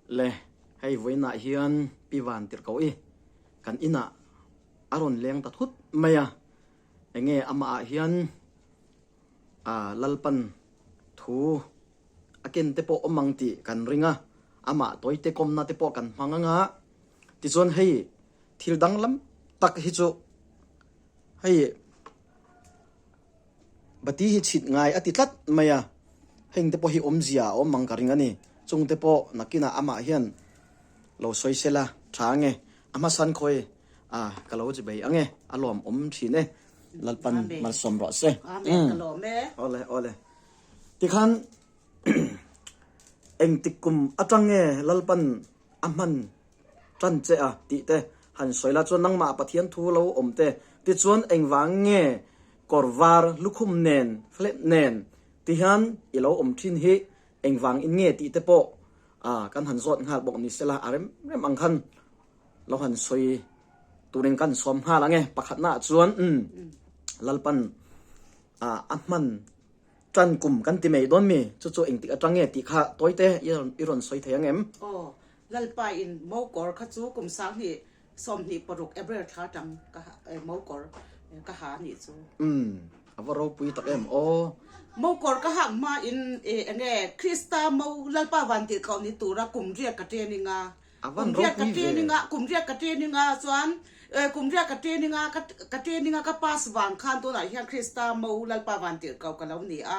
Le, hei vawiinah hian Pi Van tirhkoh i kan inah a rawn leng ta thut mai a, enge amahah hian ah Lalpan thu a ken te pawh awm ang tih kan ring a, amah tawite kawmna te pawh kan hmang ang a, tichuan hei thil danglam tak hi chu hei Bati hi chhit ngai a ti tlat mai a, heng te pawh hi awmzia a awm ang ka ring a ni. Chung te pawh nakinah amah hian lo sawi sela tha ange, a hmasan khawi a ka lo chi bei ange, a lawm awm thin e, Lalpan malsawm rawh se. Awle awle. Tikhan engtik kum atang nge Lalpan a hman tan che a tih te han sawi la chuan nangmah Pathian thu lo awm te tichuan engvang nge kawr var lukhum nen flat nen ti hian i lo awm thin hi engvang in nge tih te pawh kan han zawt nghal bawk ni sela a rem rem ang khan lo han sawi turin kan sawm nghal ang e pakhatna ah chuan umm Lalpan a hman Tan kum kan ti mai dawn mi? Chu chu engtik atang nge tih kha tawite i rawn sawi thei ang em? Aw, Lalpa in mokawr kha chu kum 26 April thla atang ka mokawr ka ha anih chu. Umm, a va ropui tak em aw. Mokawr ka hak hma in enge Krista mo Lalpa van tih thlawh ni tura kum riak ka training a, A van ropui ve. Kum riak ka training a chuan kum riak ka training a ka training a ka pass vang khan tunah hian Krista mo Lalpa van tirh ko ka lo ni a.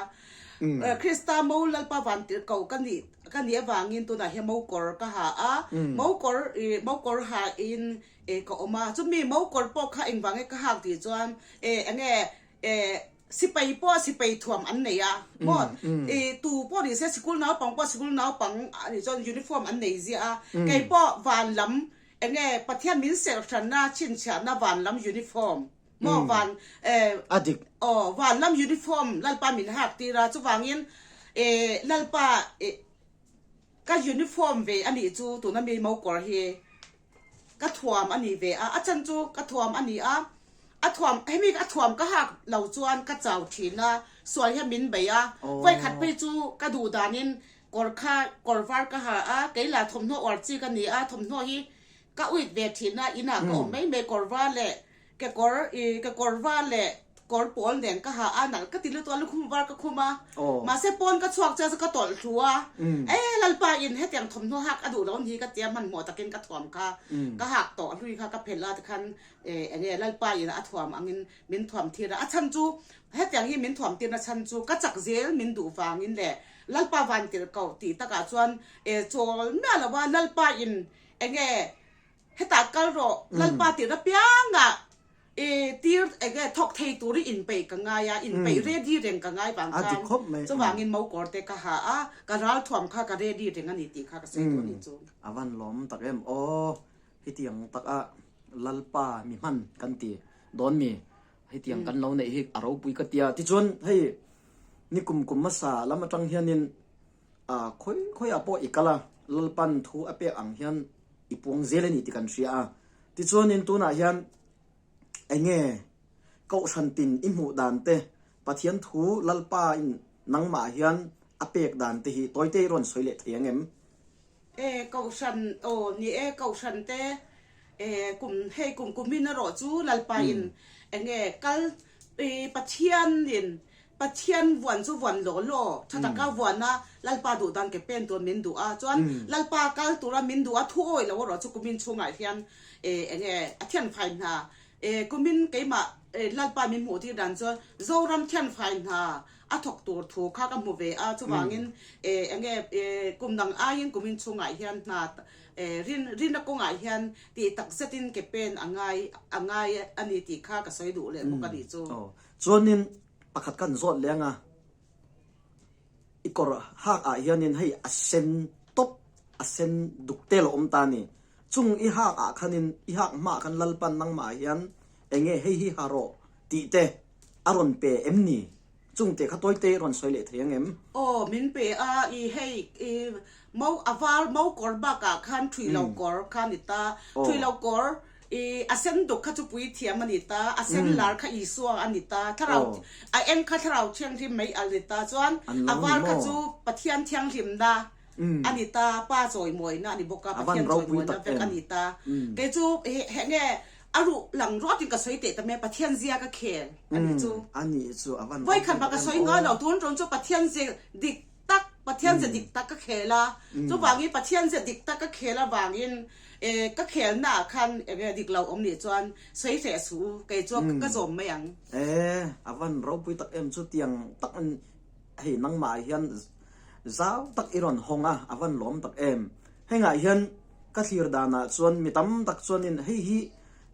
Krista mo Lalpa van tirh ko ka nih ka nih avangin tunah hian mo kawr ka ha a. Mo kawr mo kawr ha in ka awm a. Chumi mo kawr pawh kha engvang nge ka hak tih chuan enge Sipai pawh sipai thuam an nei a maw? Tu pawh ni se sikul naupang pawh sikul naupang a nih chuan uniform an nei ziah a, kei pawh van lam eng nge Pathian min serh hranna chhinchhiahna van lam uniform maw van A dik. Aw van lam uniform Lalpa min hak tir a chuvangin Lalpa ka uniform ve a nih chu tuna mi mokawr hi. Ka thuam a ni ve a, a chan chu ka thuam a ni a, a thuam hemi a thuam ka hak lo chuan ka chau thin a, sual hian min bei a, vawikhat phei chu ka duh danin kawr kha kawr var ka ha a, kei lah thawmhnaw uar chi ka ni a, thawmhnaw hi ka uit ve thin a, inah ka awm mai mai kawr var leh Kekawr i kekawr var leh kawr pawl nen ka ha a, nalh ka ti lutuk a, lukhum var ka khum a, mahse pawn ka chhuak chiah chu ka tawlh thlu a, e Lalpa in hetiang thawmhnaw hak a duh lo ni ka tia hmanhmawh takin ka thuam kha ka hak tawh hlui kha ka phelh a tikhan e enge Lalpa in a thuam angin min thuam thir a, a chhan chu hetiang hi min thuam tirna chhan chu ka chak zel min duh vangin leh Lalpa van tirh koh tih takah chuan e chawl miah lo a, Lalpa in enge Hetah kal rawh, Lalpa tirh apiangah i tir enge thawk thei tur i inpeih ka ngai a, inpeih ready reng ka ngai vang khan chuvangin mokawr te ka ha a, ka ralthuam kha ka ready reng a ni tih kha ka sawi duh a nih chu. A van lawm tak em aw, hetiang taka Lalpa mi hman kan ti dawn mi, hetiang kan lo neih hi a ropui ka tia. Tichuan hei ni kum kum hmasa lam atang hianin khawi khawiah pawh i kal a, Lalpan thu a pek ang hian i puang zel a ni tih kan hria a. Tichuanin tunah hian eng nge Kohhran tin i hmuh dan te, Pathian thu Lalpa in nangmah hian a pek dan te hi tawite i rawn sawi leh thei ang em? E, Kohhran, aw ni e, Kohhran te e, kum hei kum kumin erawh chu Lalpa in eng nge kal i Pathian in Pathian vuan chu vuan law law, tha taka vuan a, Lalpa duh dan ke pen tur min duh a, chuan Lalpa kal tura min duh a, thu awih lo erawh chu kumin chhungah hian eng nge a thianfai hna, kumin keimah Lalpa min hmuh tir dan chuan Zoram thianfai hna a thawk tur thu kha ka hmu ve a, chuvangin eng nge kum dang aiin kumin chhungah hian hna rin rinna kawngah hian tih tak zetin ke pen a ngai a ngai a ni tih kha ka sawi duh leh bawk a nih chu. Chuanin pakhat kan zawt leng a, i kawr hak ah hianin hei a sen tawp, a sen duk tel a awm ta a ni. Chung i hak ah khanin, i hak hma ah khan Lalpan nangmah ah hian eng nge hei hi ha rawh tih te a rawn pe em ni? Chung te kha tawi te i rawn sawi leh thei ang em? Aw, min pe a, i hei i mo a var mo kawr bakah khan thui lo kawr kha a ni ta, thui lo kawr I a sen duk kha chu puithiam a ni ta, a sen lar kha Isua a ni ta, thlarau a eng kha thlarau thianghlim mai a ni ta, chuan a var kha chu Pathian thianghlimna. a ni ta, Pa chawimawina a ni bawk a, Pathian chawimawina vek a ni ta. Kei chu he nge a ruh lang ruatin ka sawi teh ta mai a, Pathian zia ka khel a nih chu. Vawikhat mah ka sawi ngai lo, tun ṭawng chu Pathian zia dik tak, Pathian zia dik tak ka khel a, chuvangin Pathian zia dik tak ka khel avangin ka khelna ah khan enge dik lo awm nih chuan sawi hreh suh u, kei chu ka zawm mai ang. E, a van ropui tak em chu tiang tak hei nangmah ah hian zau tak i rawn hawng a, a van lawm tak em. Hengah hian ka thlir danah chuan mi tam tak chuanin hei hi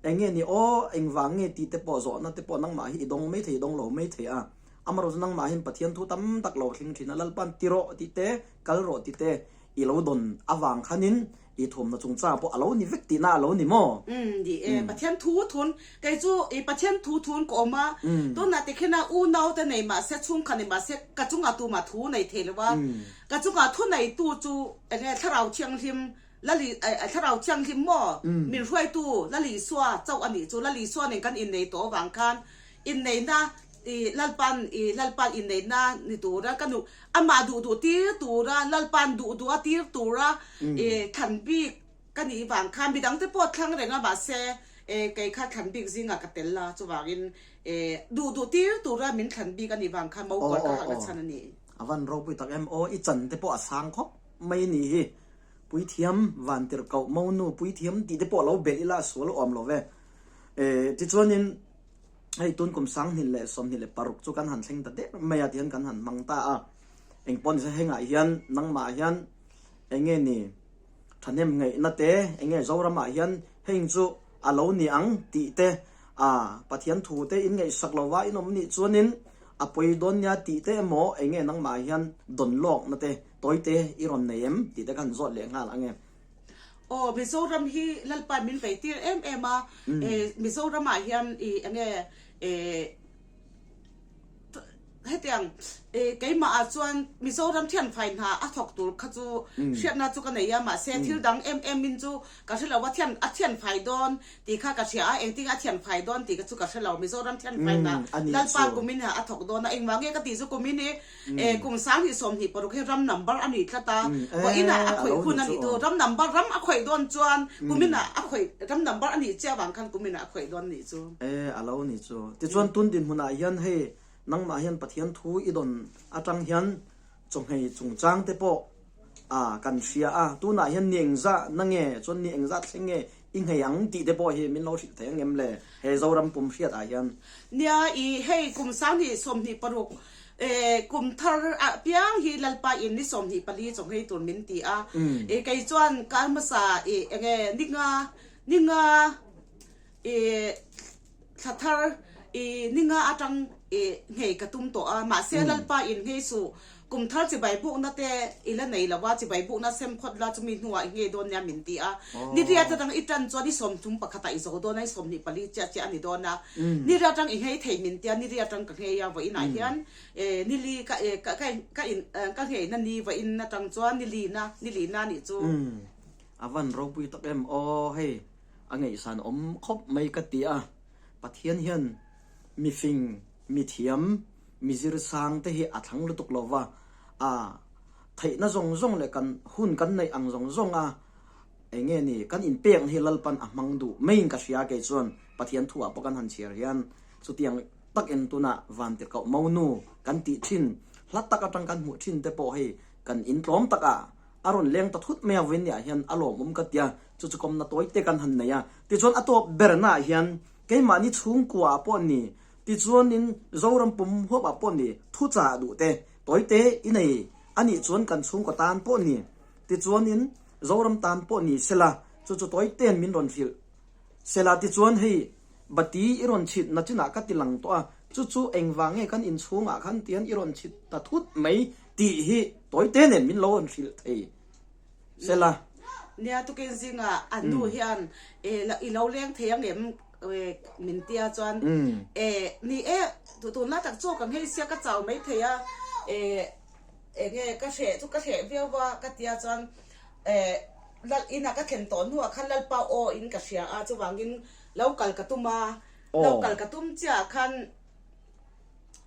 enge ni aw, engvang nge tih te pawh zawhna te pawh nangmah hi i dawng mai thei, i dawng lo mai thei a. Amaherawhchu nangmah hian Pathian thu tam tak lo thleng thin a, Lalpa'n ti rawh tih te, kal rawh tih te i lo dawn avang khanin i thuamna chungchang pawh a lo ni vek tihna a lo ni maw? Umm ni e, Pathian thu thun, kei chu i Pathian thu thun ka awm a, tunah ti khin a unau te nei mah se, chhungkhat nei mah se, ka chungah tumah thu nei thei lo a, ka chungah thu neitu chu enge Thlarau Thianghlim Lali Thlarau Thianghlim maw min hruaitu Lalisua chauh a nih chu, Lalisua nen kan innei tawh avang khan Inneihna i Lalpan i Lalpan inneihna ni tura ka nu amah duh duh tir tura Lalpan duh duh a tir tura i thlan bik ka nih vang khan midang te pawh thlang reng a mahse e kei kha thlan bik zingah ka tel la chuvangin e duh duh tir tura min thlan bik a nih vang khan mokawr ka hak na chhan a ni. A van ropui tak em aw i chan te pawh a sang khawp mai a nih hi. Puithiam vantirhkoh monu puithiam tih te pawh lo belh ila a sual awm lo ve. E tichuanin Hei tun kum 2026 chu kan han thleng ta der mai a tihian kan han hmang ta a, engpawh nise hengah hian nangmah hian enge ni thahnem ngaihna te enge Zoramah hian heng chu a lo ni ang tih te a Pathian thu te in ngaihsak lova in awm nih chuanin a pawi dawn nia tih te emaw enge nangmah hian dawn lawkna te tawi te i rawn nei em tih te ka han zawt leh nghal ang e. Aw Mizoram hi Lalpa min vei tir em em a, Mizoram ah hian i enge hetiang keimah ah chuan Mizoram thianfai hna a thawk tur kha chu hriatna chu ka nei a, mahse thil dang em em in chu ka hre lo a, thian a thianfai dawn tih kha ka hria a, engtin a thianfai dawn tih kha chu ka hre lo, Mizoram thianfai hna Lalpa kumin a thawk dawn a, engvang nge ka tih chu kumin hi E kum 2026 hi ram number a ni tlat a, vawiinah a khawih hun a nih chu, ram number ram a khawih dawn chuan kuminah a khawih ram number a nih chiah avang khan kuminah a khawih dawn a nih chu. E a lo ni chu. Tichuan tun dinhmunah hian hei nangmah hian Pathian thu i dawn atang hian chawhmei chungchang te pawh a kan hria a, tunah hian ni engzah na nge chuan ni engzah thleng nge I nghei ang tih te pawh hi min lo hrilh thei ang em le he Zoram pum hriat ah hian. Nia i hei kum 2026 e kum thar ah piang hi Lalpa in ni 24 chaw nghei tur min ti a e kei chuan kar hmasa i enge ninga ninga i Thla thar i ni nga atang i nghei ka tum tawh a, mahse Lalpa in nghei suh, kum thar chibai bukna te i la nei lo a, chibai bukna sem phawt la chumi hnuah i nghei dawn nia min ti a. Ni riat atang i tan chuan i 31 ah i zo dawn a, i 24 chiah chiah a ni dawn a. Ni riat atang i nghei thei min ti a, ni riat atang ka nghei a, vawiinah hian ni li ka ka in ka ngheina ni vawiin atang chuan ni lina ni lina nih chu. A van ropui tak em aw hei. A ngaihsan awm khawp mai ka ti a, Pathian hian mifing, mithiam, mizir sang te hi a thlang lutuk lo va, a theihna zawng zawng leh kan hun kan neih ang zawng zawng a eng nge ni kan inpekna hi Lalpan a hmang duh maiin ka hria kei chuan Pathian thu ah pawh kan han chhiar hian chutiang takin tunah Vantirhkoh Monu kan tih thin hla tak atang kan hmuh thin te pawh hei kan intlawm takah A rawn leng ta thut mai a vawinia hian a lawmawm ka tia, chu chu kawmna tawi te kan han nei a. Tichuan a tawp bernaah hian keimahni chhungkua ah pawh ni, tichuanin Zoram pum huap ah pawh ni thuchah duh te tawi te i nei a nih chuan kan chhungkaw tan pawh ni, tichuanin Zoram tan pawh ni sela chu chu tawi ten min rawn hrilh sela tichuan hei bati i rawn chhit na chinah ka ti lang tawh a, chu chu engvang nge kan inchhungah khan tian i rawn chhit ta thut mai Tih hi tawite nen min lo an hrilh thei sela. Nia tukin zingah an nu hian e i lo leng thei ang em min tia chuan e ni e tunlai tak chu ka nghei sia ka chau mai thei a e enge ka hreh chu ka hreh viau a ka tia chuan e lal inah ka thlen tawh hnuah khan Lalpa aw in ka hria a chuvangin lo kal ka tum a lo kal ka tum chiah khan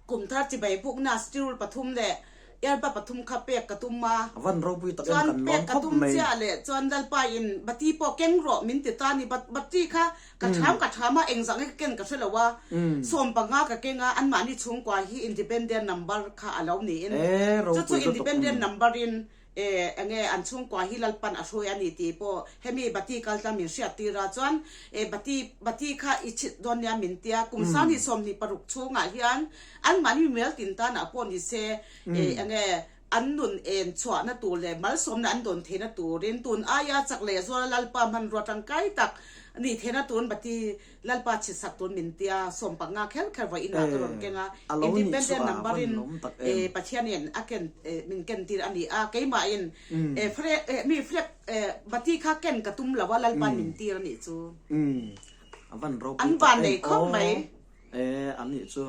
Kum thar chibai bukna steel pathum leh Earbud pathum kha pek ka tum a. A van ropui tak em Chuan kan pek lawm ka khawp tum mai. chiah leh chuan Lalpa in bati pawh keng rawh min ti ta ni. Bati kha ka tham ka tham a, engzah nge ka ken ka hre lo a. 15 ka keng a, anmahni chhungkua hi independent number kha a lo niin. E Chu chu ropui lutuk. independent number in E, enge an chhungkua hi Lalpan a hruai a ni tih pawh hemi Bati kaltlang min hriat tir a, chuan e Bati, Bati kha i chhit dawn nia min tia, kum 2026 chhungah hian anmahni mimal tin tanah pawh ni se, e enge an nun en chhuahna tur leh malsawmna an dawn theihna turin tun aia chak leh zuala Lalpa hmanrua tangkai tak nih theihna turin Bati Lalpa chhisak tun min tia 15 kher kher vawi inah ka rawn keng a, Independent number in Pathianin a ken min ken tir a ni a, keimahin mi flag bati kha ken ka tum lo a, Lalpain min tir a nih chu. An van nei khawp mai. E an nih chu.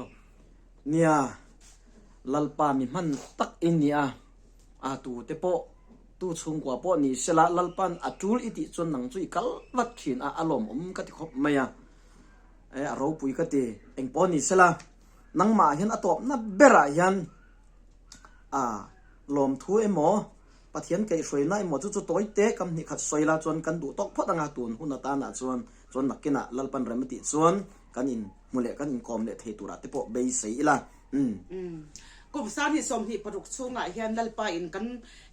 Nia, Lalpa mi hman tak in ni a, a tute pawh Tu chhungkua pawh ni sela Lalpan a tul i tih chuan nang chu i kal vat thin a, a lawmawm ka ti khawp mai a, e a ropui ka ti. Engpawh ni sela nangmah hian a tawpna berah hian a lawmthu emaw Pathian kaihhruaina emaw chu chu tawi te kam hnih khat sawi la chuan kan duh tawk phawt anga tun hun atanah chuan chuan nakinah Lalpan rem a tih chuan kan in hmu leh kan inkawm leh thei turah te pawh beisei ila. Umm. Kum 2026 chhungah hian Lalpa in kan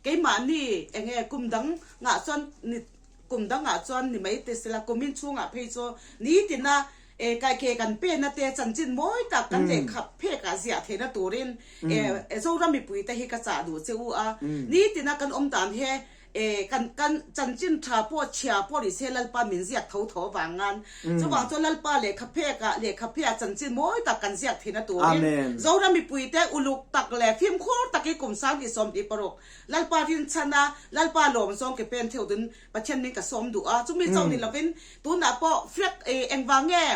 keimahni enge kum dang ngah chuan ni kum dangah chuan ni mai te sela kumin chhungah phei chu nitina e kaike kan pena te chanchin mawi tak kan lehkha phekah ziah theihna turin e Zoram mipui te hi ka chah duh che u a nitina kan awm dan he E, kan, kan chanchin tha pawh chhia pawh ni se Lalpa min ziak tho tho vang ngan. Chuvang chuan Lalpa lehkha phekah, lehkha pheah chanchin mawi tak kan ziak theihna turin Amen. Zoram mipuite uluk tak leh fimkhur takin kum 2026 Lalpa rinchhana Lalpa lawm zawng ke pen theuh dun Pathian min ka sawm duh a. Chumi chauh ni lovin tunah pawh flag, e, engvang nge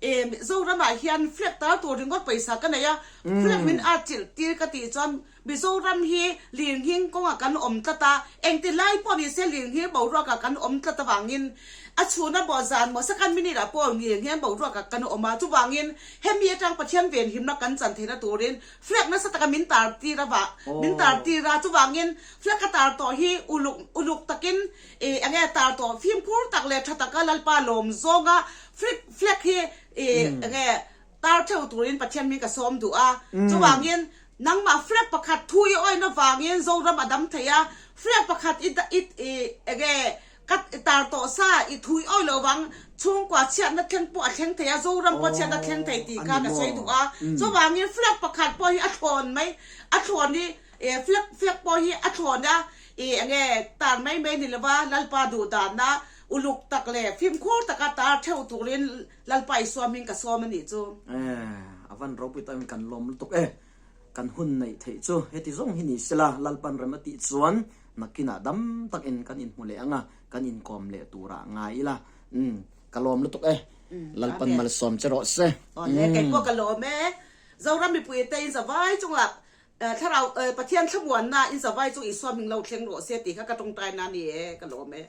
e, Zoramah hian flag tar tur ringawt pawisa ka nei a, flag min at chilh tir ka tih chuan Mizoram hi lirnghing kawngah kan awm tlat a, engti lai pawh ni se lirnghing boruakah kan awm tlat avangin a chhuna maw zan maw second minute ah pawh lirnghing boruakah kan awm a, chuvangin hemi atang Pathian venhimna kan chan theihna turin flag nasa taka min tar tir a vah min tar tir a, chuvangin flag ka tar tawh hi uluk uluk takin ih enge tar tawh fimkhur tak leh tha taka Lalpa lawm zawnga flag flag hi ih enge Tar theuh turin Pathian min ka sawm duh a, chuvangin nangmah flag pakhat thu i awina vangin Zoram a dam thei a, flag pakhat i i i enge ka tar tawh sa i thu i awi loh vang chhungkua chhiatna thleng pawh a thleng thei a, Zoram pawh chhiatna thleng thei tih kha ka sawi duh a, chuvangin flag pakhat pawh hi a thlawn mai, a thlawn hi flag flag pawh hi a thlawn a i enge tar mai mai ni lova Lalpa duh dana uluk tak leh fimkhur taka tar theuh turin Lalpa Isua hming ka sawm a nih chu. Eh, a van ropui tak in kan lawm lutuk e. Kan hun neih theih chu heti zawng hi ni sela Lalpan rem a tih chuan nakinah dam tak in kan inhmu leh ang a, kan inkawm leh turah ngai ila. Umm, ka lawm lutuk e. Lalpan malsawm che rawh se. Awle, kei pawh ka lawm e. Zoram mipui te in zavai chungah Thlarau Pathian thlamuanna in zavai chung Isua hming lo thleng rawh se tih kha ka tawngtaina a ni e, ka lawm e.